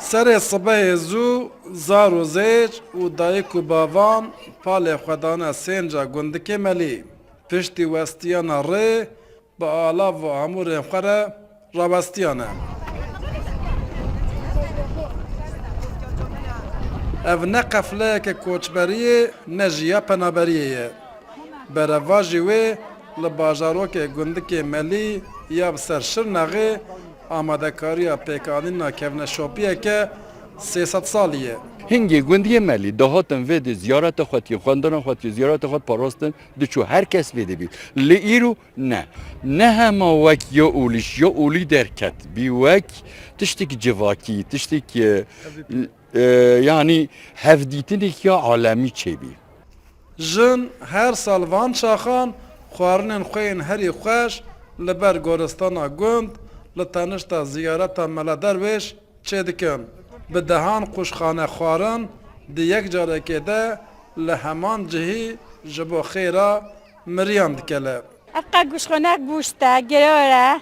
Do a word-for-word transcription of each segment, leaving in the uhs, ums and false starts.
Serê sibehê zû zar û zêç û dayik û bavan palê xwe dane sênca gundikê Melî. Piştî westiyana rê bi alav û amûrên xwe re rawestiyane. Ev ne qefleyeke koçberiyê ne jî ya penaberiyê ye. Berevajî wê li bajarokê gundikê Melî ya bi ser Şirnexê amadekariya pêkanîna kevneşopiyeke sê sed salî ye. Hingê gundiyê Melî dihatin vê dê ziyareta xwe tî, xwendina xwe tî, ziyareta xwe parastin diçû. Her kes vê dê bî. Lê îro ne. Ne hema wek ya olî, ya olî derket. Bî wek tiştek civakî, tiştek, e, e, yanî hevdîtinekî ya alemî çêbî. Jin her sal van çaxan xwarinên xwe yên herî xweş li ber goristana gund, li tenişta ziyareta Mela Derwêş çêdikin. Bi dehan qûşxane xwarin di yek carekê de li heman cihî ji bo xêra miriyan dikele. Ev qe gûşxanek gûşt e, girar e.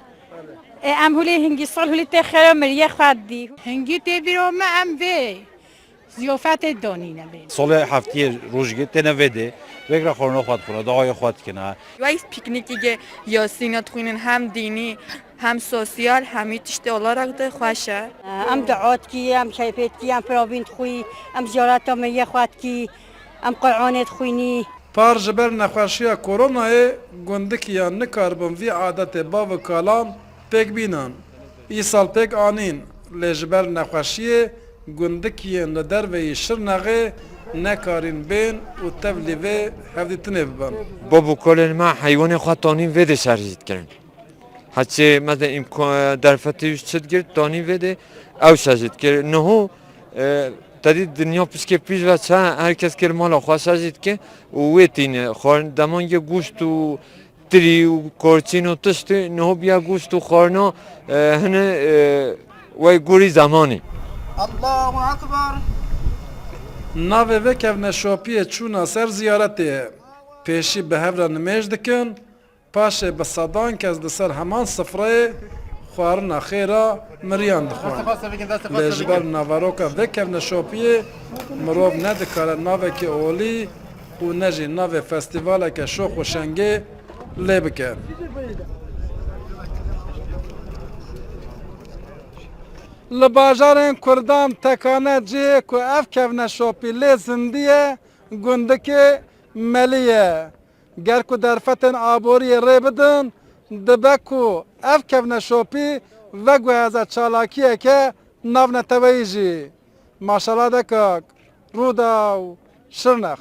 Ê, em hûlê hingî sal hûlê tê xêra miriyê xwe dî. Hingî tê bîra me em vê ziyafetê danîne bê. Salê heftiyê rojgê têne vê dê. Vêkre xwarina xwe dixwine, duayê xwe dikine. Wey pîknîkî ge yasîna dixwînin hem dînî, hem sosyal, hemî tiştê olarak de xweş e. Em dua dikî, em keyfê dikî, em piravîn dixwî, em ziyareta me yê xwe dikî, em Qur'anê dixwînî. Par ji ber nexweşiya koronayê gundikiyan nikaribin vî adetê bav û kalan pêk bînin. Îsal pêk anîn, lê ji ber nexweşiyê gundikiyên li derveyî Şirnexê nekarîn bên û tevlî vê hevdîtinê bibin. Bav û kalên me heywanê xwe tanîn vê dê şerjî dikirin. Heçê me de îmka-, derfetê wî çi digirt, tanî vê dê ew şerjî dikir. Niho, e, tedî dinya piskê pîş ve çi, her kes kir mala xwe şerjî dike û wê tîne. Xwarin deman yê goşt û tirî û korçîn û tiştî, niho biya goşt û xwarina, e, hine, e, wey gorî zemanî. Allahu Ekber. Navê vê kevneşopiyê çûna ser ziyaretê ye. Pêşî bi hev re nimêj dikin. Paşê bi sedan kes li ser heman sifreyê xwarina xêra miriyan dixwin. Lê ji ber naveroka vê kevneşopiyê mirov ne dikare navekî olî û ne jî navê festîvaleke şox û şengê lê bike. Li bajarên Kurdan tekane cihê ku ev kevneşopî lê zindî ye, gundikê Melî ye. Ger ku derfetên aboriyê rê bidin, dibe ku ev kevneşopî veguheze çalakiyeke navneteweyî jî. Maşala dekak, Rûdaw, Şirnex.